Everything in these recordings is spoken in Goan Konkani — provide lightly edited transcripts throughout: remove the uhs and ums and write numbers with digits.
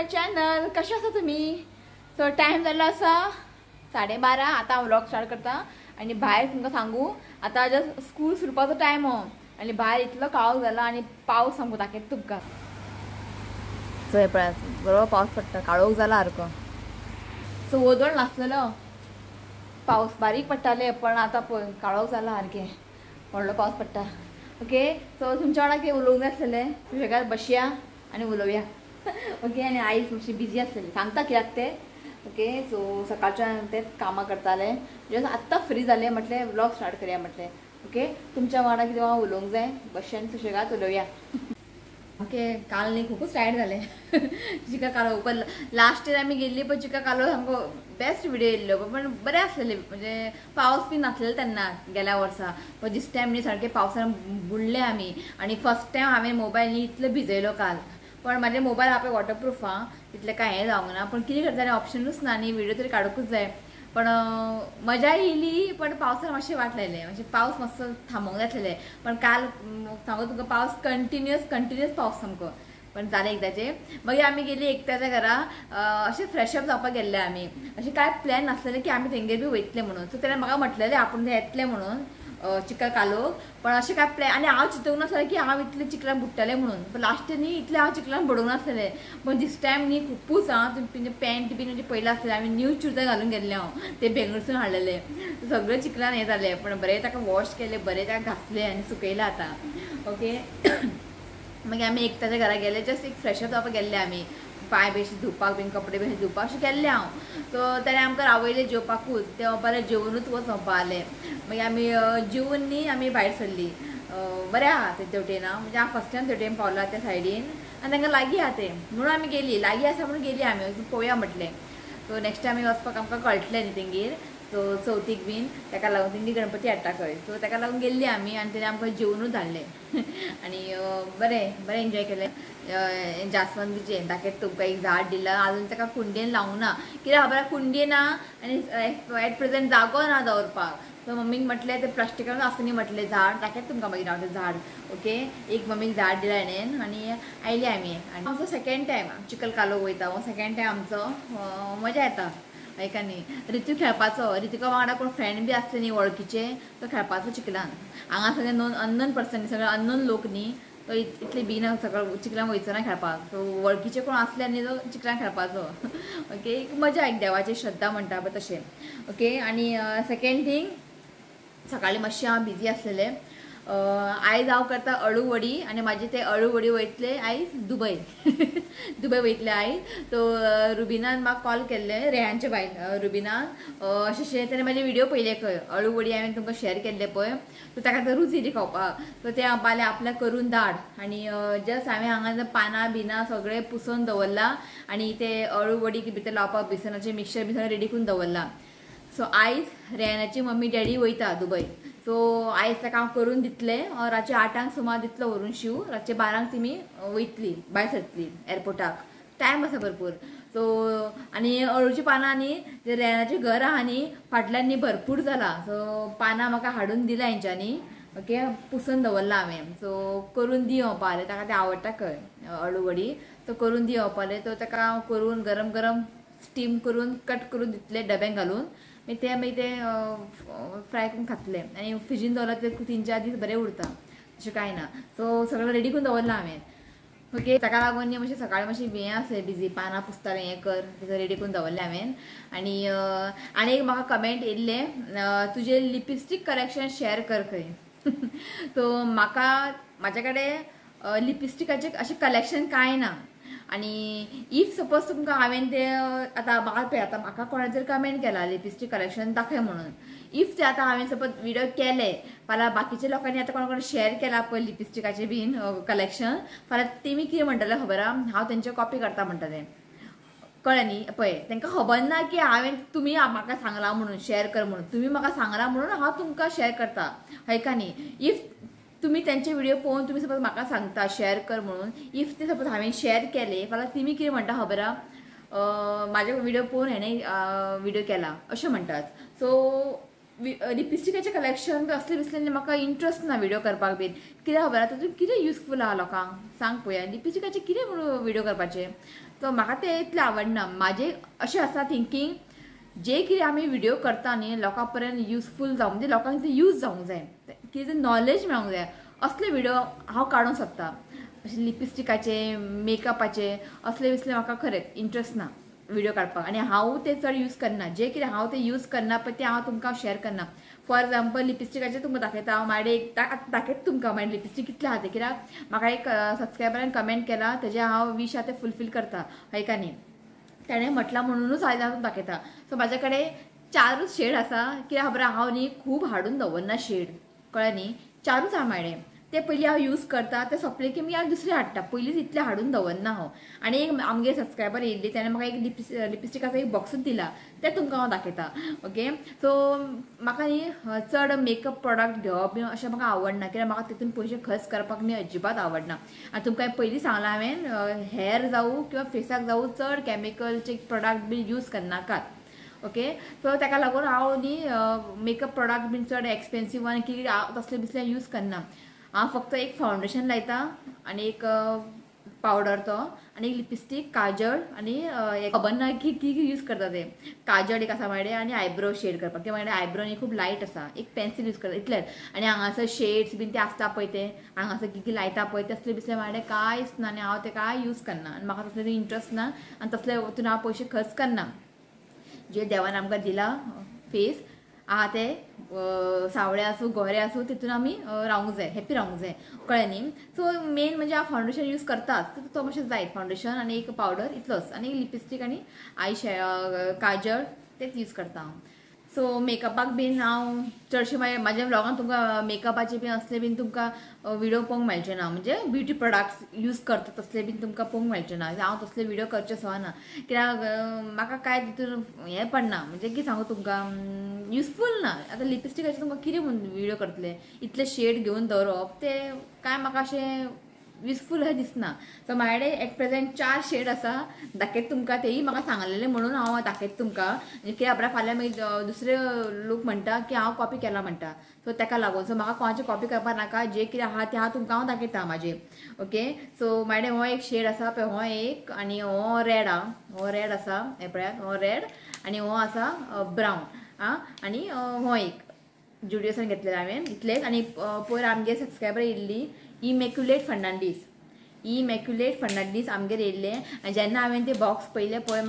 My channel. कशें आसा तुमी? सो टायम जाल्लो आसा 12:30. आतां हांव व्लॉग स्टार्ट करता आनी भायर तुमकां सांगू आतां जस्ट स्कूल सुटपाचो टायम हो आनी भायर इतलो काळोख जाला आनी पावस सामको दाखयता तुमकां. सो हे पळयात बरो पावस पडटा, काळोख जाला सारको. सो वोदोळ नासलेलो पावस, बारीक पडटाले, पण आतां पळय काळोख जाला सारकें, व्हडलो पावस पडटा. ओके, सो तुमच्या वांगडा कितें उलोवंक जाय आसलेलें, सुशेगाद बसया आनी उलोवया. ओके, आनी आयज मातशी बिजी आसलेली, सांगता कित्याक तें. ओके, सो सकाळच्यान तेच कामां करताले, जस्ट आत्तां फ्री जालें म्हटलें व्लॉग स्टार्ट करया म्हटलें. ओके, तुमच्या वांगडा कितें हांव उलोवंक जाय, बसया आनी सुशेगाद उलोवया. ओके, काल न्ही खुबूच टायर्ड जालें. चिका कालो पण लास्ट इयर आमी गेल्ली पळय चिका कालो सामको बेस्ट व्हिडिओ येयल्लो, पण बरें आसलेले, म्हणजे पावस बी नासलेलो तेन्ना गेल्या वर्सा. पण दीस टायम न्ही सारके पावसान बुडले आमी आनी फर्स्ट टायम हांवें मोबायल न्ही इतलो भिजयलो काल. पण म्हाजे मोबायल आपले वॉटरप्रूफ आहा, तितलें कांय हें जावंक ना, पण कितें करता ऑप्शनूच ना न्ही, व्हिडिओ तरी काडूंकूच जाय. पण मजा येयली, पण पावसान मातशें वाट लायलें, मातशें पावस मातसो थांबोवंक जाय आसलेलें. पण काल सांगू तुका पावस कंटिन्युअस कंटिन्युअस पावस सामको. पण जालें एकदाचें. मागीर आमी गेली एकट्याच्या घरा, अशें फ्रेशअप जावपाक गेल्ले आमी. अशें कांय प्लॅन नासलेलें की आमी तेंगेर बी वयतले म्हणून. सो तेणें म्हाका म्हटलेलें आपूण येतलें म्हणून चिखल कालोक, पण अशें कांय प्लॅन आनी हांव चिंतूंक नासलें की हांव इतलें चिखलान बुडटलें म्हणून. पण लास्ट न्ही इतलें हांव चिखलान बुडूंक नासलेलें. पण दीस टायम न्ही खुबूच हांव तुमचें पॅन्ट बीन म्हणजे पयलें आसलेलें, आमी न्यू चुडदार घालून गेल्लें हांव, ते बेंगळूरसून हाडलेले, सगळें चिखलान हें जालें. पण बरें ताका वॉश केलें, बरें ताका घासलें आनी सुकयलें आतां. ओके, मागीर आमी एकट्याच्या घरा गेले, जस्ट एक फ्रेशअप जावपाक गेल्ले आमी, पांय बी अशें धुवपाक बीन कपडे बी अशें धुवपाक अशें गेल्लें हांव. सो ताणें आमकां रावयलें जेवपाकूच, तें म्हणपाक जेवनूच वच म्हणपाक लागलें. मागीर आमी जेवन न्ही आमी भायर सरलीं. बरें आहा तें तेवटेन, म्हणजे हांव फर्स्ट टायम तेवटेन पावलां त्या सायडीन आनी तांकां लागीं आहा तें म्हणून आमी गेलीं, लागीं आसा म्हणून गेलीं आमी, पळोवया म्हटलें. सो नेक्स्ट टायम आमी वचपाक आमकां कळटलें न्ही तेंगेर. सो चवथीक बीन ताका लागून तेंगे गणपती हाडटा खंय, सो ताका लागून गेल्ली आमी आनी तेणें आमकां जेवनूच धाडलें. आनी बरें बरें एन्जॉय केलें. जासवंतीचें दाखयता तुमकां एक झाड दिलां, आजून ताका कुंडेन लावंक ना, कित्याक खबर आहा कुंडे ना आनी एट प्रेजेंट जागो ना दवरपाक. सो मम्मीक म्हटलें तें प्लास्टिकान आसा न्ही म्हटलें झाड, दाखयता तुमकां मागीर हांव तें झाड. ओके, एक मम्मीक झाड दिलां हाणें आनी आयली आमी. आनी आमचो सेकेंड टायम चिखल कालो वयता, हो सेकेंड टायम आमचो, मजा येता. एका न्ही रितू खेळपाचो, रितिका वांगडा कोण फ्रेंड बी आसले न्ही वळखीचे, तो खेळपाचो चिखलान. हांगा सगळे नोन अननोन पर्सन, सगळे अननोन लोक न्ही, तो इतले बेगीन सगळो चिखलान वयचो ना खेळपाक. सो वळखीचे कोण आसले न्ही तो चिखलान खेळपाचो. ओके, एक मजा, एक देवाची श्रद्धा म्हणटा पळय तशें. ओके, आनी सेकेंड थींग सकाळीं मातशें हांव बिजी आसलेलें. आयज हांव करता अळूवडी आनी म्हाजे ते अळूवडी वयतले आयज दुबय. दुबय वयतले आयज. सो रुबिनान म्हाका कॉल केल्ले, रेहानचे बायल रुबिनान, अशें अशें तेणें म्हाजे व्हिडिओ पळयले खंय, अळूवडी हांवें तुमकां शेअर केल्ले पळय. सो ताका आतां रूच येयली खावपाक, सो तें म्हणपाक आपल्याक करून धाड. आनी जस्ट हांवें हांगा पानां बिनां सगळें पुसून दवरलां आनी ते अळूवडी भितर लावपाक बेसनाचें मिक्सचर बी सगळें रेडी करून दवरलां. सो आयज रेहानाची मम्मी डॅडी वयता दुबय, सो आयज ताका हांव करून दितलें. रातचे 8 सुमार दितलो व्हरून शिव, रातचे 12 तिमी वयतली भायर सरतली एअरपोर्टाक, टायम आसा भरपूर. सो आनी अळूची पानां न्ही जे रेहानाचें घर आहा न्ही फाटल्यान न्ही भरपूर जालां, सो पानां म्हाका हाडून दिलां हेंच्यांनी. ओके, पुसून दवरलां हांवें. सो करून दी म्हणपाक लागलें, ताका तें आवडटा खंय अळूवडी, सो करून दी म्हणपाक लागलें. सो ताका हांव करून गरम गरम स्टीम करून कट करून दितलें डब्यांक घालून, मागीर ते मागीर ते फ्राय करून खातले. आनी फ्रिजीन दवरलां ते 3-4 दीस बरें उरता, अशें कांय ना. सो सगळें रेडी करून दवरलां हांवें. ओके, ताका लागून न्ही मातशें सकाळीं मातशें हें आसलें बिजी, पानां पुसतालें हें कर, तें रेडी करून दवरलें हांवें. आनी आनी एक म्हाका कमेंट येयल्लें, तुजें लिपस्टीक कलेक्शन शेअर कर खंय. सो म्हाका म्हाजे कडेन लिपस्टिकाचें अशें कलेक्शन कांय ना. आनी if suppose तुमकां हांवें तें आतां म्हाका पळय, आतां म्हाका कोणें जर कमेंट केला लिपस्टीक कलेक्शन दाखय म्हणून, if ते आतां हांवें सपोज व्हिडिओ केले फाल्यां बाकीच्या लोकांनी आतां कोणा कोणें शेअर केला पळय लिपस्टिकाचें बीन कलेक्शन, फाल्यां तेमी कितें म्हणटलें खबर आहा, हांव तेंचे कॉपी करता म्हणटलें. कळ्ळें न्ही? पळय तांकां खबर ना की हांवें तुमी म्हाका सांगलां म्हणून शेअर कर म्हणून, तुमी म्हाका सांगलां म्हणून हांव तुमकां शेअर करता, हय का न्ही? If तुमी तेंचे व्हिडिओ पळोवन तुमी सपोज म्हाका सांगता शेअर कर म्हणून, if ते सपोज हांवें शेअर केले फाल्यां तुमी कितें म्हणटा खबर आहा, म्हाजे व्हिडिओ पळोवन हेणें व्हिडिओ केला अशें म्हणटात. सो लिपस्टिकाचें कलेक्शन असलें बिसलें म्हाका इंट्रस्ट ना व्हिडियो करपाक बीन. कित्याक खबर आसा तातूंत कितें युजफूल आहा लोकांक सांग पळोवया, लिपस्टिकाचें कितें म्हणून व्हिडियो करपाचें. सो म्हाका तें इतलें आवडना. म्हाजें अशें आसा थिंकींग, जे कितें आमी व्हिडियो करता न्ही लोकां पर्यंत युजफूल जावंक, म्हणजे लोकांक ते यूज जावंक जाय, कितें नॉलेज मेळोंक जाय, असले व्हिडियो हांव काडूंक सोदता. अशें लिपस्टिकाचे मेकअपाचे असले बिसले म्हाका खरेंच इंट्रस्ट ना व्हिडियो काडपाक, आनी हांव ते चड यूज करना. जे कितें हांव ते यूज करना पळय तें हांव तुमकां शेअर करना. फॉर एग्जाम्पल लिपस्टिकाचें तुमकां दाखयता हांव, म्हाजे एक दाखयता तुमकां म्हाजे लिपस्टीक कितलें आहा तें, कित्याक म्हाका एक सबस्क्रायबरान कमेंट केला तेजें हांव वीश आहा तें फुलफील करता हय का न्ही, तेणें म्हटलां म्हणुनूच आयज हांव दाखयता. सो म्हाजे कडेन 4ूच शेड आसा, कित्याक खबर हांव न्ही खूब हाडून दवरना शेड, कळ्ळें न्ही, 4ूच आहा म्हाजे. ते पयलीं हांव यूज करता, ते सोंपले की मागीर हांव दुसरे हाडटा, पयलींच इतलें हाडून दवरना हांव. आनी एक आमगे सबस्क्रायबर येयल्ली तेणें म्हाका एक लिपस्टिकाचो एक बॉक्सूच दिला, तें तुमकां हांव दाखयता. ओके, सो म्हाका न्ही चड मेकअप प्रोडक्ट घेवप बीन अशें म्हाका आवडना, कित्याक म्हाका तितून पयशे खर्च करपाक न्ही अजिबात आवडना. आनी तुमकां पयलीं सांगलां हांवें, हेर जावं किंवा फेसाक जावं चड कॅमिकलचे प्रोडक्ट बीन यूज करनाकात. ओके, सो ताका लागून हांव न्ही मेकअप प्रोडक्ट बीन चड एक्सपेन्सीव आनी कितें तसलें बिसलें यूज करना. हांव फक्त एक फावंडेशन लायता आनी एक पावडर तो आनी एक लिपस्टीक, काजळ आनी खबर ना की की यूज करता ते. काजळ एक आसा म्हाजे आनी आयब्रो शेड करपाक, कित्याक म्हाजे आयब्रो न्ही खूब लायट आसा, एक पेन्सील यूज करता इतलेंच. आनी हांगासर शेड्स बीन ते आसता पळय, ते हांगासर कितें लायता पळय तसलें बिसलें म्हाजे कांयच ना आनी हांव तें कांय यूज करना, आनी म्हाका तसलें इंट्रस्ट ना आनी तसलें वचून हांव पयशे खर्च करना. जे देवान आमकां दिला फेस आहा ते सावळे आसूं गोरे आसूं तितून आमी रावंक जाय, हॅप्पी रावंक जाय, कळ्ळें न्ही. सो मेन म्हणजे हांव फावंडेशन यूज करताच, तो मातशें जायत फावंडेशन आनी एक पावडर इतलोच, आनी एक लिपस्टीक आनी I काजळ तेच यूज करता हांव. सो मेकअपाक बीन हांव चडशें मागीर म्हाज्या व्लॉगान तुमकां मेकअपाचे बीन असले बीन तुमकां व्हिडियो पळोवंक मेळचे ना, म्हणजे ब्युटी प्रोडक्ट्स यूज करता तसले बीन तुमकां पळोवंक मेळचे ना. हांव तसले व्हिडियो करचे सोदना, कित्याक म्हाका कांय तितून हें पडना, म्हणजे कितें सांगू तुमकां युजफूल ना. आतां लिपस्टिकाचे तुमकां कितें म्हूण व्हिडियो करतले, इतले शेड घेवन दवरप ते कांय म्हाका अशें युजफूल अशें दिसना. सो म्हाजे कडेन एट प्रेजेंट 4 शेड आसा, दाखयता तुमकां, तेय म्हाका सांगलेलें म्हणून हांव दाखयता तुमकां, कित्याक खबर फाल्यां मागीर दुसरे लोक म्हणटा की हांव कॉपी केला म्हणटा, सो ताका लागून. सो म्हाका कोणाचें कॉपी करपाक नाका, जे कितें आहा तें हांव तुमकां हांव दाखयता म्हाजें. ओके, सो म्हाजे कडेन हो एक शेड आसा पळय, हो एक आनी हो रेड आहा, हो रेड आसा हें पळयात, हो रेड आनी हो आसा ब्रावन आं, आनी हो एक जुडियोसान घेतलेलो हांवें इतलेंच. आनी पयर आमगे सबस्क्रायबर येयल्ली इमॅक्युलेट फर्नांडीस, इमॅक्युलेट फर्नांडीस आमगेर येयल्लें, आनी जेन्ना हांवें ते बॉक्स पळयलें पळय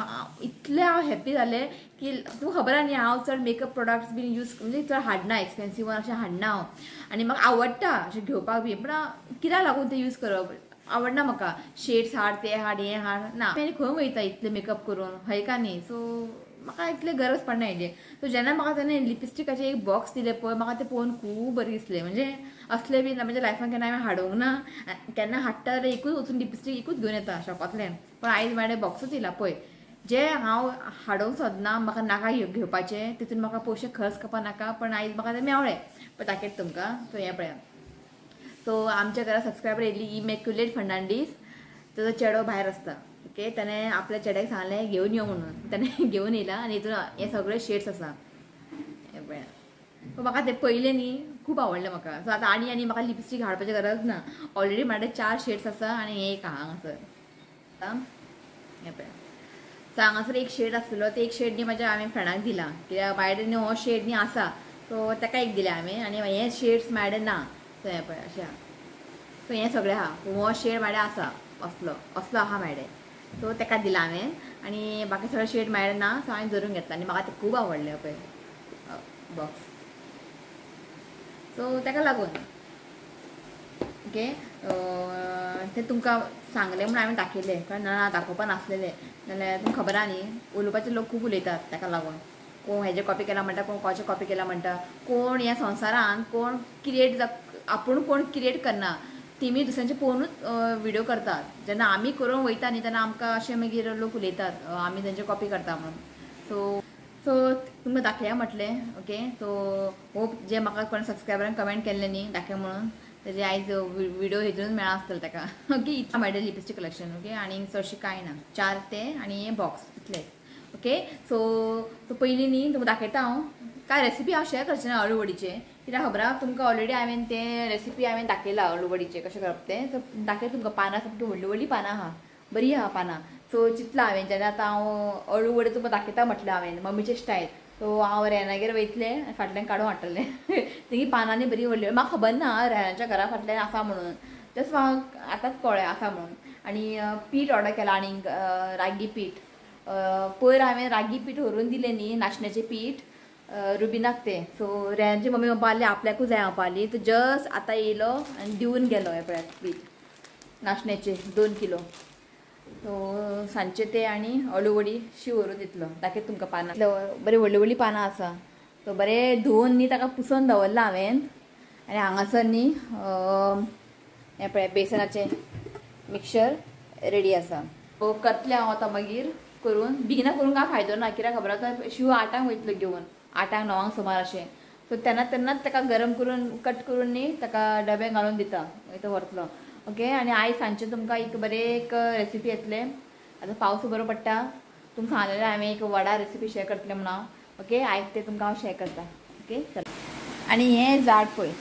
इतलें हांव हॅप्पी जालें की तुमकां खबर आहा न्ही हांव चड मेकअप प्रोडक्ट्स बीन यूज म्हणजे चड हाडना, एक्सपेन्सीव अशें हाडना हांव, आनी म्हाका आवडटा अशें घेवपाक बी, पूण कित्याक लागून ते यूज करप आवडना म्हाका. शेड्स हाड, ते हाड, हें हाड ना, आनी खंय वयता इतलें मेकअप करून हय का न्ही. सो म्हाका इतलें गरज पडना हेजें. सो जेन्ना म्हाका तेणें लिपस्टिकाचें एक बॉक्स दिलें पळय, म्हाका तें पळोवन खूब बरें दिसलें. म्हणजे असलें बी म्हज्या लायफान केन्ना हांवें हाडूंक ना, केन्ना हाडटा जाल्यार एकूच वचून लिपस्टीक एकूच घेवन येता शॉपांतल्यान, पूण आयज म्हाजे बॉक्सूच येयला पळय. जे हांव हाडूंक सोदना, म्हाका नाका घेवपाचें, तितून म्हाका पयशे खर्च करपाक नाका, पण आयज म्हाका तें मेवळें पळय दाखयता तुमकां. सो हें पळया, सो आमच्या घरा सबस्क्रायबर येयल्ली इमॅक्युलेट फर्नांडीस, ताजो चेडो भायर आसता. ओके, ताणें आपल्या चेड्याक सांगलें घेवन यो म्हणून, ताणें घेवन येयला आनी हितून हे सगळे शेड्स आसा हें पळया. सो म्हाका ते पयलें न्ही खूब आवडलें म्हाका. सो आतां आनी आनी म्हाका लिपस्टीक हाडपाची गरज ना, ऑलरेडी म्हाजे 4 शेड्स आसा आनी हें एक आहा हांगासर हें पळया. सो हांगासर एक शेड आसलेलो, ते एक शेड न्ही म्हाज्या हांवें फ्रेंडाक दिला, कित्याक म्हाजे न्ही हो शेड न्ही आसा, सो ताका एक दिलें हांवें, आनी हे शेड्स म्हाजे ना. सो हें पळय अशें आहा, सो हें सगळें आहा, हो शेड म्हाजे आसा असलो असलो आहा म्हाजे, सो ताका दिला हांवें, आनी बाकी सगळे शेड म्हाजे ना, सो हांवें धरून घेतला आनी म्हाका ते खूब आवडले पळय बॉक्स. सो ताका लागून ओके ते तुमकां सांगलें म्हणून हांवें दाखयलें, कारण ना दाखोवपा नासलेलें, नाल्यार तुमकां खबर आहा न्ही उलोवपाचे लोक खूब उलयतात, ताका लागून कोण हेजें कॉपी केला म्हणटा, कोण कोणाचें कॉपी केला म्हणटा, कोण ह्या संवसारान कोण क्रिएट आपूण कोण क्रिएट करना, तेमी दुसऱ्यांचे पळोवनूच व्हिडियो करतात. जेन्ना आमी करून वयता न्ही तेन्ना आमकां अशें मागीर लोक उलयतात आमी तेंचे कॉपी करता म्हणून. सो सो तुमकां दाखया म्हटलें. ओके, सो होप जे म्हाका कोण सबस्क्रायबरान कमेंट केल्लें न्ही दाखय म्हणून, तेजे आयज व्हिडियो हेतून मेळा आसतलें ताका. ओके, इतलें म्हाजें लिपस्टीक कलेक्शन. ओके, आनी चडशें कांय ना, 4 ते आनी हें बॉक्स इतलेंच. ओके, सो पयलीं न्ही तुमकां दाखयता हांव काय रेसिपी हांव शेअर करचें ना अळूवडीचे कित्याक खबर आहा तुमकां ऑलरेडी हांवें तें रेसिपी हांवें दाखयला अळूवडीचे कशें करप तें. सो दाखयता तुमकां पानां सामकी व्हडलीं व्हडलीं पानां आहा, बरीं आहा पानां. सो चिंतलां हांवें जेन्ना आतां हांव अळूवडी तुमकां दाखयता म्हटलें हांवें मम्मीचे स्टायल. सो हांव रेनागेर वयतलें आनी फाटल्यान काडून हाडटलें. तेगी पानांनी बरी व्हडली, म्हाका खबर ना रेनाच्या घरा फाटल्यान आसा म्हणून, जस्ट म्हाका आतांच कळ्ळें आसा म्हणून. आनी पीठ ऑर्डर केलां आनीक रागी पीठ. पयर हांवें रागी पीठ व्हरून दिलें न्ही, नाशण्याचें पीठ रुबिनाक तें. सो रेनाची मम्मी म्हणपा लागली आपल्याकूच जाय म्हणपा लागली. तो जस्ट आतां येयलो आनी दिवन गेलो हें पळयात पीठ नाशण्याचें 2 किलो. सो सांजचें तें आनी अळूवडी शी व्हरून दितलो. दाखयता तुमकां पानां, बरीं व्हडलीं व्हडलीं पानां आसा. सो बरें धुवन न्ही ताका पुसोन दवरलां हांवें. आनी हांगासर न्ही हें पळय बेसनाचें मिक्सचर रेडी आसा. सो करतलें हांव आतां मागीर करून, बेगिना करून काय फायदो ना कित्याक खबर आतां शिव 8ांक वयतलो घेवन, 8ांक 9ांक सुमार अशें. सो तेन्ना तेन्नाच ताका गरम करून कट करून न्ही ताका डब्याक घालून दिता, मागीर तो व्हरतलो. ओके. आनी आयज सांजचें तुमकां एक बरें एक रेसिपी येतलें. आतां पावस बरो पडटा, तुमकां सांगलेलें हांवें एक वडा रेसिपी शेअर करतलें म्हणून हांव. ओके, आयज तें तुमकां हांव शेअर करता. ओके चल. आनी हें झाड पळय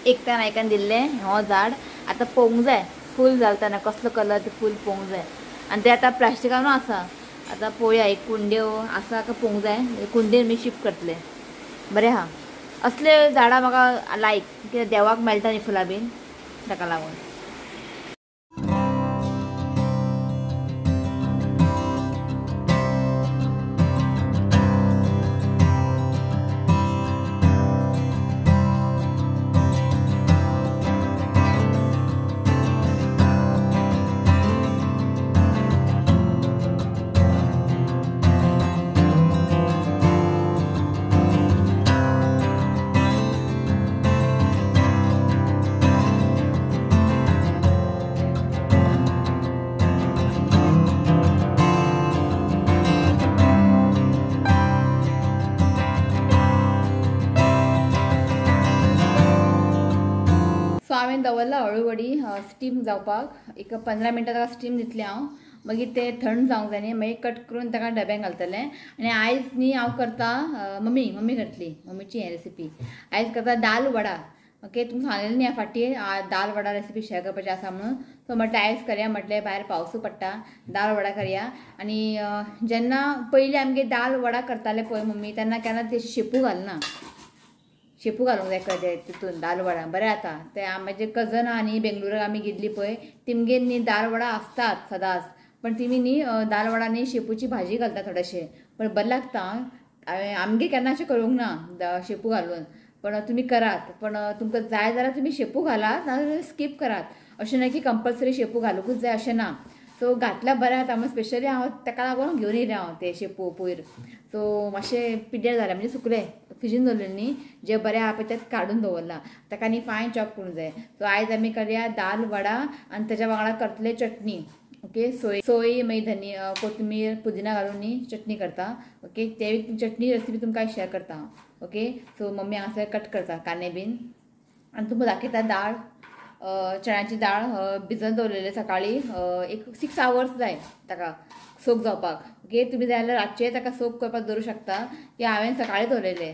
एकता नायकान दिल्लें हो झाड आतां पोवंक जाय, फूल जालें तेन्ना कसलो कलर तें फूल पोवंक जाय. आनी तें आतां प्लास्टिकानू आसा, आतां पळोवया एक कुंड्यो आसा काय पोवंक जाय, कुंडेन मी शिफ्ट करतलें. बरें आहा असले झाडां म्हाका लायक, कित्याक देवाक मेळटा न्ही फुलां बीन, ताका लागून. सो हांवें दवरला अळूवडी स्टीम जावपाक, एक 15 मिनटां ताका स्टीम दितलें हांव. मागीर तें थंड जावंक जाय न्ही, मागीर कट करून ताका डब्यांक घालतलें. आनी आयज न्ही हांव करता मम्मी करतली, मम्मीची हें रेसिपी आयज करता दाल वडा. ओके, तुमकां सांगलेलें न्ही फाटीं दाल वडा रेसिपी शेअर करपाची आसा म्हणून. सो म्हटलें आयज करया, म्हटलें भायर पावसूय पडटा, दाल वडा करया. आनी जेन्ना पयलीं आमगे दाल वडा करताले पळय मम्मी, तेन्ना केन्ना ते शेपू घालना, शेपू घालूंक जाय कळ्ळें तितून दाल वडा बरें जाता. ते म्हजे कजन आहा न्ही बेंगलोराक आमी गेल्ली पळय, तेमगेर न्ही दाल वडा आसतात सदांच, पण तेमी न्ही दाल वडा न्ही शेपूची भाजी घालता थोडेशे, पण बरें लागता. हांवें आमगेर केन्ना अशें करूंक ना शेपू घालून, पण तुमी करात. पण तुमकां जाय जाल्यार तुमी शेपू घालात, नाजाल्यार स्कीप करात, अशें ना की कंपल्सरी शेपू घालुंकूच जाय अशें ना. सो घातल्यार बरें जाता म्हणून स्पेशली हांव ताका लागून घेवन येयलें हांव ते शेपू पयर. सो मातशें पिड्ड्यार जालें म्हणजे सुकलें, फ्रिजीन दवरलें न्ही, जें बरें आहा पळय तें काडून दवरलां, ताका न्ही फायन चॉप करूंक जाय. सो आयज आमी करया दाल वडा आनी तेज्या वांगडा करतले चटणी. ओके, सोय मागीर धनी कोथमीर पुदिना घालून न्ही चटणी करता. ओके, ते चटणी रेसिपी तुमकां शेअर करता हांव. ओके, सो मम्मी हांगासर कट करता कांदे बीन. आनी तुमकां दाखयता दाळ, चण्याची दाळ भिजत दवरलेले सकाळी, एक 6 आवर्स जाय ताका सोक जावपाक. ओके, तुमी जाय जाल्यार रातचें ताका सोक करपाक दवरूं शकता, की हांवें सकाळी दवरलेले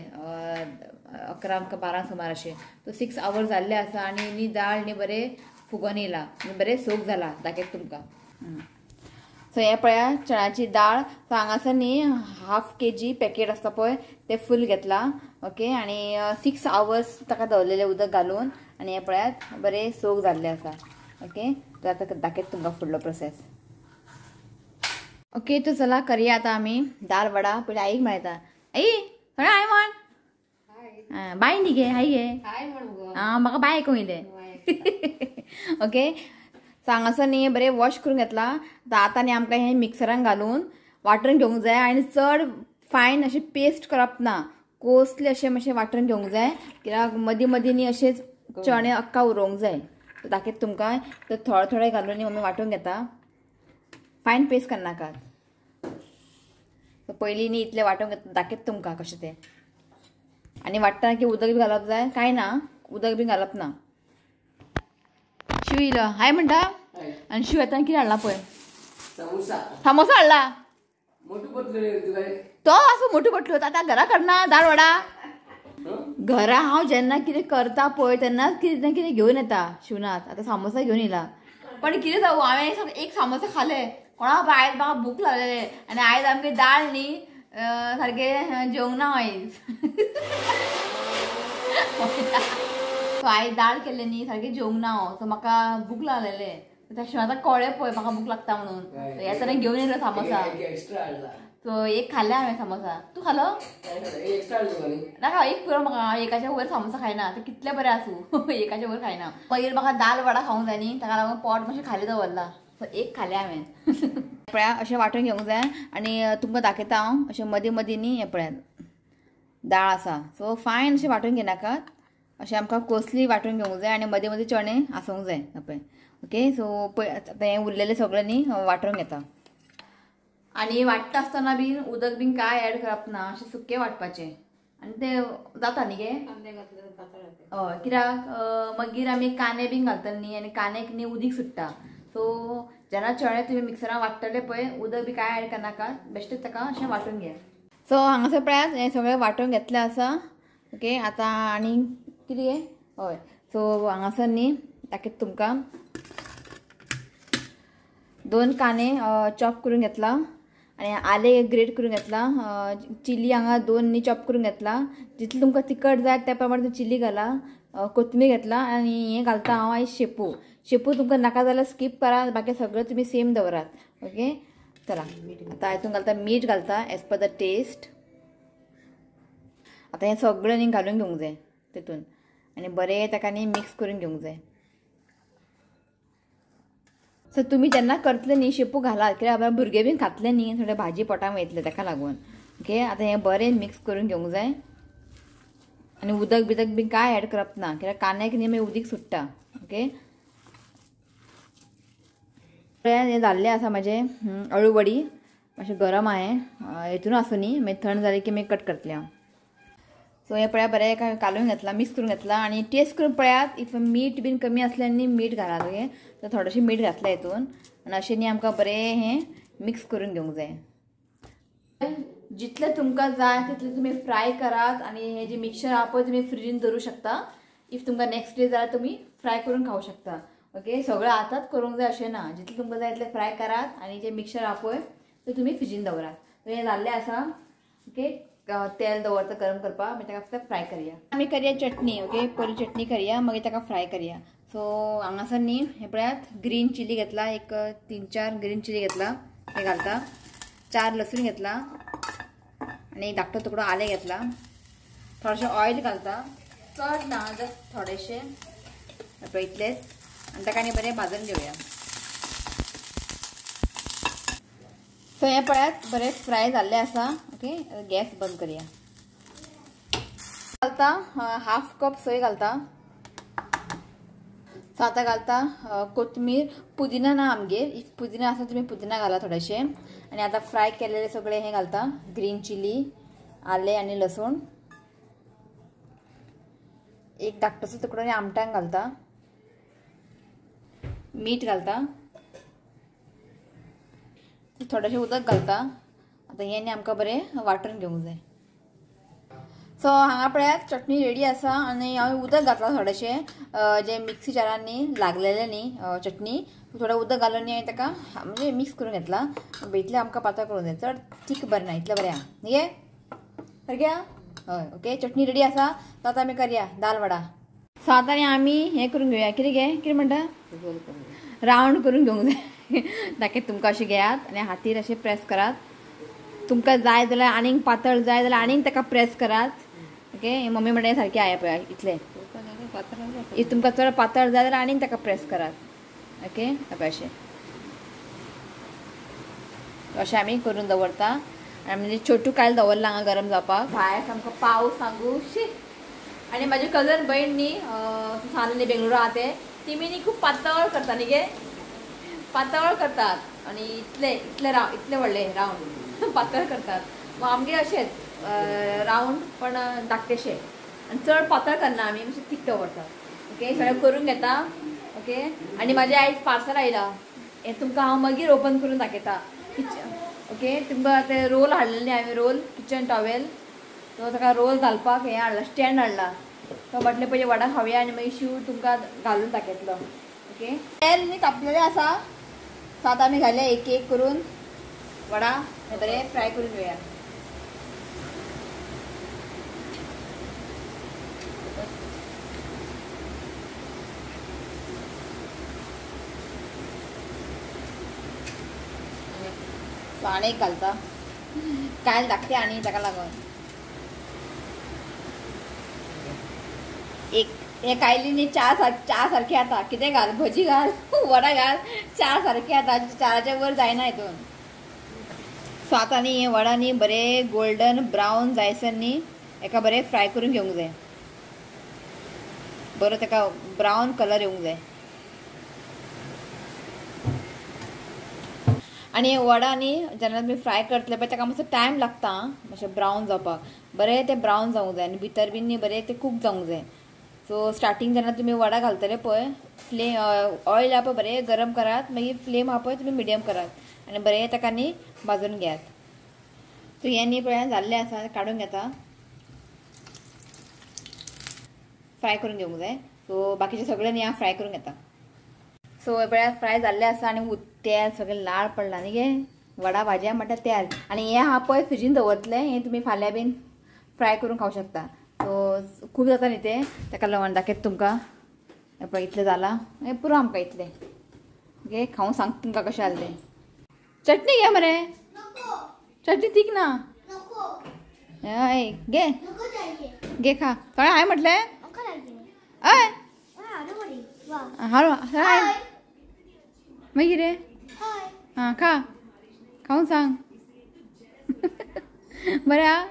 11 12 सुमार अशें. सो 6 आवर्स जाल्ले आसा आनी न्ही दाळ न्ही बरें फुगोन येयला, बरें सोक जाला, दाखयता तुमकां. सो हें पळया चण्याची दाळ. सो हांगासर न्ही 1/2 kg packet आसता पळय तें फूल घेतलां. ओके, आनी 6 आवर्स ताका दवरलेलें उदक घालून, आनी हें पळयात बरें सोक जाल्लें आसा. ओके, तर आतां दाखयता तुमकां फुडलो प्रोसेस. ओके, तर चला करया आतां आमी दाल वडा. पयलीं आईक मेळटा. आई खरें हाय म्हण, बाय न्ही गे, हाय गे, आं म्हाका बाय आयकूंक येयलें. ओके, सो हांगासर न्ही बरें वॉश करून घेतलां. आतां न्ही आमकां हें मिक्सरान घालून वांटून घेवंक जाय, आनी चड फायन अशें पेस्ट करप ना, कोसले अशें मातशें वांटून घेवंक जाय, कित्याक मदीं मदीं न्ही अशेंच चणे अक्का उरोवंक जाय. दाखयता तुमकां. तर थोडे थोडे घालून न्ही मम्मी वांटून घेता, फायन पेस्ट करनाकात. पयलीं न्ही इतलें वांटून घेता, दाखयता तुमकां कशें तें. आनी वांट्टना की उदक बी घालप जाय कांय ना, उदक बी घालप ना. शिव येयलो हाय म्हणटा, आनी शिव येतना कितें हाडला पळय, सामोसा हाडला. तो असो मोठो पडलो आतां घरा करना दाल वडा. घरा हांव जेन्ना कितें करता पळय तेन्ना कितें ना कितें घेवन येता शिवनाथ. आतां सामोसा घेवन येयला, पण कितें जावं हांवें एक सामोसा खाले, कोणा आयज म्हाका भूक लागलेले आनी आयज आमगे दाळ न्ही सारकें जेवंक ना आयज. सो आयज दाळ केल्ले न्ही सारकें जेवंक ना हांव, सो म्हाका भूक लागलेले. त्या शिवनाथाक कळ्ळें पळय म्हाका भूक लागता म्हणून, येतना घेवन येयलो सामोसा. सो एक खाल्ले हांवें सामोसा. तूं खालो? नाका, एक पुरो म्हाका. हांव एकाच्या वयर सामोसा खायना, ते कितले बरें आसूं एकाच्या वयर खायना. मागीर म्हाका दाल वडा खावंक जाय न्ही, ताका लागून पोट मातशें खाली दवरला. सो एक खालें हांवें. पळया अशें वांटून घेवंक जाय आनी तुमकां दाखयता हांव अशें मदीं मदीं न्ही. हें पळयात दाळ आसा, सो फायन अशें वांटून घेनाकात, अशें आमकां कोसली वांटून घेवंक जाय आनी मदीं मदीं चणे आसूंक जाय. पळय ओके. सो पळय आतां हें उरलेलें सगळें न्ही वांटून घेता. आनी वांट्टा आसतना बीन उदक बीन कांय एड करप ना, अशें सुकें वांटपाचें आनी तें जाता न्ही गे. हय, कित्याक मागीर आमी कांदे बीन घालतले न्ही आनी कांद्याक न्ही उदीक सुट्टा. सो जेन्ना चणे तुमी मिक्सरान वांट्टले पळय उदक बी कांय एड करनाका, बेश्टेच ताका अशें वांटून घे. सो हांगासर पळयात हें सगळें वांटून घेतलें आसा. ओके आतां आनी कितें गे? हय, सो हांगासर न्ही दाखयता तुमकां 2 कांदे चॉप करून घेतला आनी आले ग्रेट करून घेतला, चिली हांगा 2 न्ही चॉप करून घेतला. जितलें तुमकां तिखट जाय त्या प्रमाणे चिली घाला, कोथमीर घेतला आनी हें घालता हांव आयज शेपू. शेपू तुमकां नाका जाल्यार स्कीप करा, बाकी सगळें तुमी सेम दवरात. ओके चला आतां हितून घालता मीठ घालता एज पर the test. आतां हें सगळें न्ही घालून घेवंक जाय तितून आनी बरें ताका न्ही मिक्स करून घेवंक जाय. सो तुमी जेन्ना करतले न्ही शेपू घालात, कित्याक भुरगे बीन खातले न्ही, थोडे भाजी पोटाक वयतले ताका लागून. ओके आतां हें बरें मिक्स करून घेवंक जाय आनी उदक बिदक बीन कांय एड करप ना, कित्याक कांद्याक न्ही मागीर उदीक सुट्टा. ओके हें जाल्लें आसा म्हाजें अळू वडी, मातशें गरम आहा हेतून आसूं न्ही, मागीर थंड जालें की मागीर कट करतलें हांव. सो हें पळया बरें कालोवन घेतलां, मिक्स करून घेतलां आनी टेस्ट करून पळयात. If मीठ बीन कमी आसल्यार न्ही मीठ घालात. ओके तर थोडेशें मीठ घातलें हितून आनी अशें न्ही आमकां बरें हें मिक्स करून घेवंक जाय. जितलें तुमकां जाय तितलें तुमी फ्राय करात आनी हें जें मिक्सचर आहा पळय तुमी फ्रिजीन दवरूं शकता. If तुमकां नेक्स्ट डे जाल्यार तुमी फ्राय करून खावंक शकता. ओके सगळें आतांच करूंक जाय अशें ना, जितलें तुमकां जाय तितलें फ्राय करात आनी जें मिक्सचर आहा पळय तें तुमी फ्रिजीन दवरात. हें जाल्लें आसा. ओके तेल दवरता गरम करपाक, मागीर ताका फक्त फ्राय करया. आमी करया चटणी. ओके पयली चटणी करया मागीर ताका फ्राय करया. सो हांगासर न्ही हें पळयात ग्रीन चिली घेतला, एक 3-4 ग्रीन चिली घेतला, हे घालता, 4 लसूण घेतला आनी एक धाकटो तुकडो आलें घेतला, थोडेशें ऑयल घालता, चड ना जस्ट थोडेशें पळय इतलेंच, आनी ताका आनी बरें भाजून घेवया. सो हें पळयात बरें फ्राय जाल्लें आसा. ओके गॅस बंद करया. घालता 1/2 कप सोय घालता. सो आतां घालता कोथमीर, पुदिना ना आमगेर, if पुदिना आसा तुमी पुदिना घाला थोडेशें. आनी आतां फ्राय केलेलें सगळें हें घालता, ग्रीन चिली, आलें आनी लसूण, एक धाकटोसो तुकडो आमटान घालता, मीठ घालता, थोडेशें उदक घालता. आतां हें न्ही आमकां बरें वांटून घेवंक जाय. सो हांगा पळयात चटणी रेडी आसा आनी हांवें उदक घातलां थोडेशें, जें मिक्सी जारान न्ही लागलेलें न्ही चटणी, थोडें उदक घालून न्ही हांवें ताका म्हणजे मिक्स करून घेतलां. इतलें आमकां पातळ करूंक जाय, चड थीक बरें ना, इतलें बरें आहा न्ही गे सारकें आहा. हय ओके चटणी रेडी आसा. तो आतां आमी करया दाल वडा. सो आतां न्ही आमी हें करून घेवया, कितें गे कितें म्हणटा, रावंड करून घेवंक जाय. दाखयता तुमकां, अशें घेयात आनी हातीर अशें प्रेस करात. तुमकां जाय जाल्यार आनीक पातळ जाय जाल्यार आनीक ताका प्रेस करात. ओके मम्मी म्हणटा सारकें आया पळय इतलें, if तुमकां चड पातळ जाय जाल्यार आनीक ताका प्रेस करात. ओके पळय अशें अशें आमी करून दवरता. आनी म्हणजे छोटू कायल दवरला हांगा गरम जावपाक. भायर सामको पावस सांगू शी. आनी म्हाजी कजन भयण न्ही सांगलें न्ही बेंगळुरू आहा तें, ती न्ही खूब पातळ करता न्ही गे, पातळ करतात आनी इतले इतले राव इतले व्हडले रावंड पातळ करतात. मग आमगे अशेंच रावंड पण धाकटेशे आनी चड पातळ करना आमी, मातशें थीक दवरतात. ओके सगळें करून घेता. ओके आनी म्हाजें आयज पार्सल आयलां, हें तुमकां हांव मागीर ओपन करून दाखयता. ओके तुमकां ते रोल हाडलेले न्ही हांवें, रोल किचन टॉवेल. तो ताका रोल घालपाक हें हाडला, स्टँड हाडला. तो म्हटलें पयलीं वडा खावया आनी मागीर शिव तुमकां घालून दाखयतलो. ओके, तेल न्ही तापलेलें आसा. सो आतां आमी घालया एक एक करून वडा बरें फ्राय करून घेवया. आनी एक घालता, कायल धाकटे आनी ताका लागून एक हे कायली न्ही च्या सारकी आता. कितें घाल, भजी घाल, वडा घाल, च्या सारकी आता, चाराच्या वर जायना हितून. सो आतां न्ही हे वडा न्ही बरे गोल्डन ब्रावन जायसर न्ही एका बरें फ्राय करून घेवंक जाय. बरो ताका ब्रावन कलर येवंक जाय. आनी वडा न्ही जेन्ना तुमी फ्राय करतले पळय ताका मातसो टायम लागता मातशें ब्रावन जावपाक. बरें तें ब्रावन जावंक जाय आनी भितर बीन न्ही बरें तें कूक जावंक जाय. सो स्टार्टींग जेन्ना तुमी वडा घालतले पळय फ्लेम ऑयल आहा पळय बरें गरम करात, मागीर फ्लेम आहा पळय तुमी मिडियम करात आनी बरें ताका न्ही भाजून घेयात. सो हें न्ही पळय जाल्लें आसा, काडून घेता, फ्राय करून घेवंक जाय. सो बाकीचे सगळे न्ही हांव फ्राय करून घेता. सो हे पळय फ्राय जाल्लें आसा आनी तेल सगळें लाळ पडला न्ही गे वडा भाजया म्हणटा तेल. आनी हें आहा पळय फ्रिजीन दवरतलें, हें तुमी फाल्यां बीन फ्राय करून खावंक शकता. सो खूब जाता न्ही तें, ताका लागून दाखयता तुमकां. हें पळय इतलें जालां, हें पुरो आमकां इतलें. ओके, खावंक सांग तुमकां कशें जालें तें. चटणी घे मरे, चटणी तीख ना. हय घे घे खा. थोडें हांवें म्हटलें हय हाडू हय मागीर रे. आं खा, खावून सांग. बरें आं.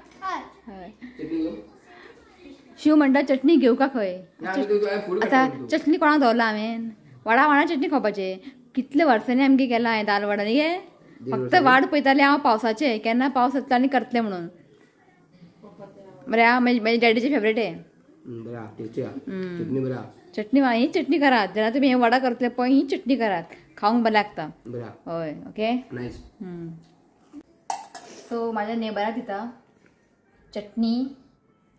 हय शिव म्हणटा चटणी घेवं का खंय. आतां चटणी कोणाक दवरला हांवें? वडा वाडा चटणी खावपाचें. कितले वर्सांनी आमगे केलां हांवें दाल वडा न्ही गे. फक्त वाट पळयतालें हांव पावसाचें, केन्ना पावस येतलो आनी करतलें म्हणून. बरें आं, म्हजे डॅडीचें फेवरेट हें. चटणी ही चटणी करात जेन्ना तुमी हें वडा करतले पळय ही चटणी करात, खावंक बरें लागता. हय ओके. सो म्हाज्या नेबराक दिता चटणी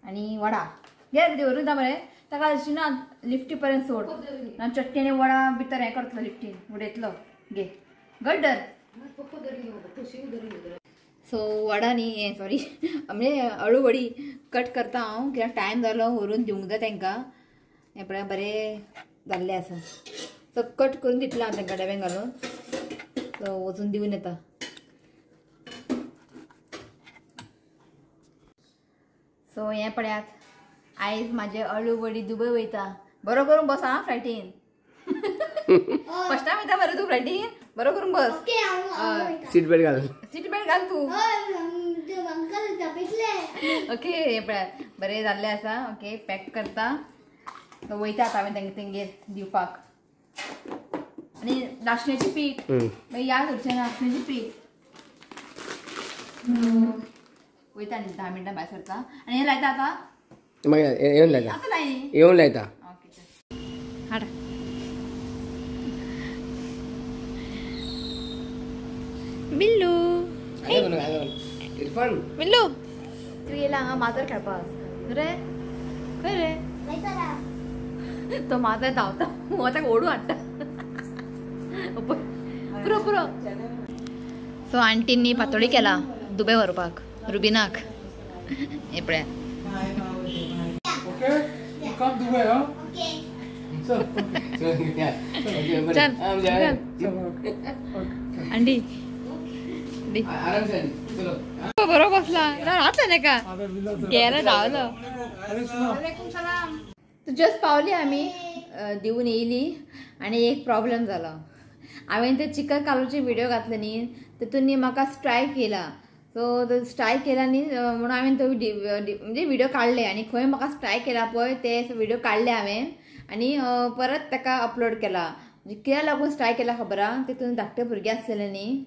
आनी वडा. घे रे दवरून दिता मरे ताका, अशी ना लिफ्टी पर्यंत सोड ना. चटणी आनी वडा भितर हें करतलो, लिफ्टीन उडयतलो. घे घट धर. सो वडा न्ही हें सॉरी म्हणजे अळू वडी कट करता हांव, कित्याक टायम जालो व्हरून दिवंक जाय तांकां. हें पळय बरें जाल्लें आसा. सो कट करून दितलें हांव तांकां डब्यान घालून. सो वचून दिवन येता. सो हें पळयात आयज म्हाजें अळू वडी दुबय वयता. बरो करून बस आं फ्लायटीन. फर्स्ट टायम वयता मरे तूं फ्लायटीन, बरो करून बस. सीट बेल्ट घाल, सीट बेल्ट घाल तूं. ओके हें पळयात बरें जाल्लें आसा. ओके पॅक करता. सो वयता आतां हांवें तेंगेर दिवपाक. आनी नाशण्याचें पीठ मागीर याद उरचें, नाशण्याचें पीठ. वयता आनी 10 मिनटां भायर सरता. आनी हें लायता आतां, मागीर येवन लायता, आतां लाय येवन लायता. ओके हाडा. बिल्लू बिल्लू तूं येयला हांगा माजर खेळपाक रे? खंय रे तो माजर धांवता, ताका ओडून हाडटा. पुरो पुरो. सो आंटींनी पातोळी केला दुबय व्हरपाक रुबिनाक. हें पळयात. चल आंटी बरो बसला रातला नाही का गेला धांवलो. जस्ट पावली आमी दिवन येयली आनी एक प्रॉब्लेम जालो. हांवें ते चिकन कालोचे व्हिडिओ घातले न्ही, तितून न्ही म्हाका स्ट्रायक येयला. सो स्ट्रायक येयला न्ही म्हणून हांवें तो म्हणजे व्हिडिओ काडले आनी खंय म्हाका स्ट्रायक येयला पळय ते व्हिडिओ काडले हांवें आनी परत ताका अपलोड केला. म्हणजे कित्याक लागून स्ट्रायक केला खबर आहा, तितून धाकटे भुरगे आसलेले न्ही,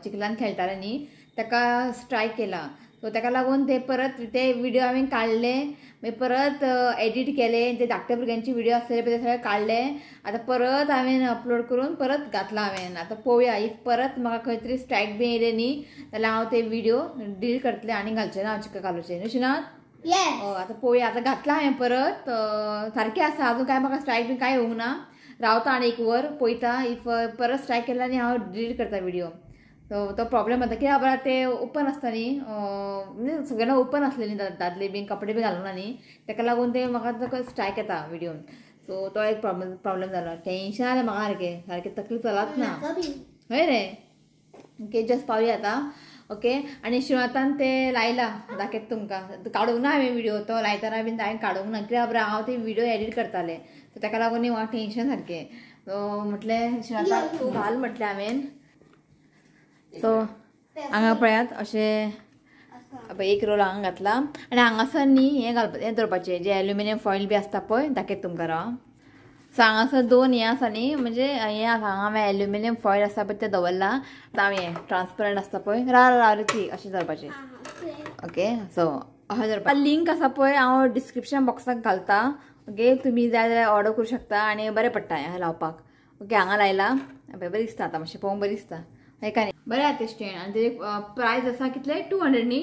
चिखलान खेळटाले न्ही, ताका स्ट्रायक केला. सो ताका लागून ते परत ते व्हिडिओ हांवें काडले मागीर परत एडिट केले, ते धाकट्या भुरग्यांची व्हिडिओ आसलेले पळय ते सगळे काडले. आतां परत हांवें अपलोड करून परत घातला हांवें. आतां पळोवया if परत म्हाका खंय तरी स्ट्रायक बी येयले न्ही जाल्यार हांव ते व्हिडिओ डिलीट करतले आनी घालचे ना हांव चिक्का कालोचे न्हू शिनात. आतां पळोवया, आतां घातला हांवें परत, सारकें आसा, अजून कांय म्हाका स्ट्रायक बी कांय येवंक ना. रावता आनी एक वर पळयता, if परत स्ट्रायक केला न्ही हांव डिलीट करता व्हिडिओ. सो तो प्रॉब्लेम जाता कित्याक खबर ते ओपन आसता न्ही, म्हणजे सगळ्यांना ओपन आसले न्ही, दादले बीन कपडे बी घालूंक ना न्ही, ताका लागून ते म्हाका स्ट्रायक येता व्हिडिओन. सो तो एक प्रॉब्लेम जालो, टेंशन आलें म्हाका सारकें सारकें, तकली चलत ना हय रे. ओके जस्ट पावया आतां. ओके आनी शिवातान ते लायला दाखयता तुमकां, काडूंक ना हांवें व्हिडिओ, तो लायतना बीन हांवें काडूंक ना कित्याक खबर हांव ते व्हिडिओ एडिट करतालें, सो ताका लागून न्ही म्हाका टेंशन सारकें. सो म्हटलें शिवाताक तूं घाल म्हटलें हांवें. सो हांगा पळयात अशें एक रोल हांगा घातला आनी हांगासर न्ही हें घालपा हें दवरपाचें जें एल्युमिनियम फॉयल बी आसता पळय, दाखयता तुमकां राव. सो हांगासर दोन हें आसा न्ही, म्हणजे हें आसा हांगा हांवें एल्युमिनियम फॉयल आसा पळय तें दवरलां. आतां हांवें हें ट्रान्सपरंट आसता पळय राव राव ती अशें दवरपाचें. ओके सो अशें दवरपा. लिंक आसा पळय हांव डिस्क्रिप्शन बॉक्साक घालता. ओके तुमी जाय जाल्यार ऑर्डर करूं शकता आनी बरें पडटा हें लावपाक. ओके हांगा लायला बरें दिसता आतां, मातशें पळोवंक बरें दिसता हें काय बरें आसा तें स्टँड. आनी तेजे प्रायस आसा कितले 200 न्ही,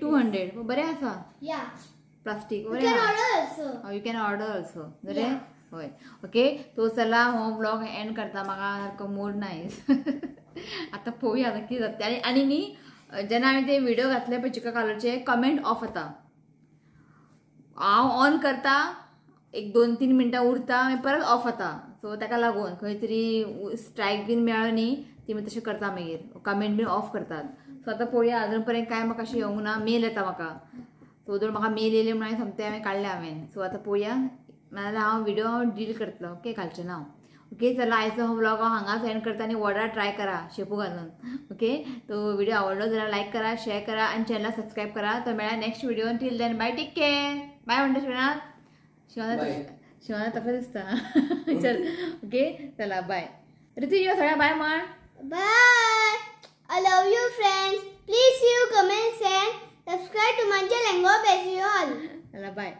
200 बरें आसा, प्लास्टीक बरें, you can order also बरें हय. ओके तो चला हो ब्लॉग एंड करता, म्हाका सारको मूड ना आतां पळोवया आतां कितें जाता. आनी न्ही जेन्ना हांवें ते व्हिडिओ घातले पळय चिका कालोचे, कमेंट ऑफ जाता, हांव ऑन करता एक 2-3 मिनटां उरता मागीर परत ऑफ जाता. सो ताका लागून खंय तरी स्ट्रायक बीन मेळ्ळो न्ही ती मागीर तशें करता, मागीर कमेंट बीन ऑफ करतात. सो आतां पळोवया, अजून पर्यंत कांय म्हाका अशें येवंक ना, मेल येता म्हाका, सो जर म्हाका मेल येयले म्हणून हांवें सोमतें हांवें काडलें हांवें. सो आतां पळोवया, नाजाल्यार हांव व्हिडिओ हांव डिलीट करतलो. ओके घालचें ना हांव. ओके चला आयचो हो व्लॉग हांव हांगाच एंड करता आनी वडा ट्राय करा शेपू घालून. ओके तो व्हिडिओ आवडलो जाल्यार लायक करा, शेअर करा आनी चॅनलाक सबस्क्रायब करा. तो मेळ्ळा next video, till then bye, take care, bye म्हणटा शिवनाथ. शिवनाथ शिवनाथ तकलें दिसता. चल ओके चला बाय. ऋतू यो सगळ्या बाय म्हण. Bye. I love you friends. Please you comment and subscribe to my channel. God bless you all. चला बाय.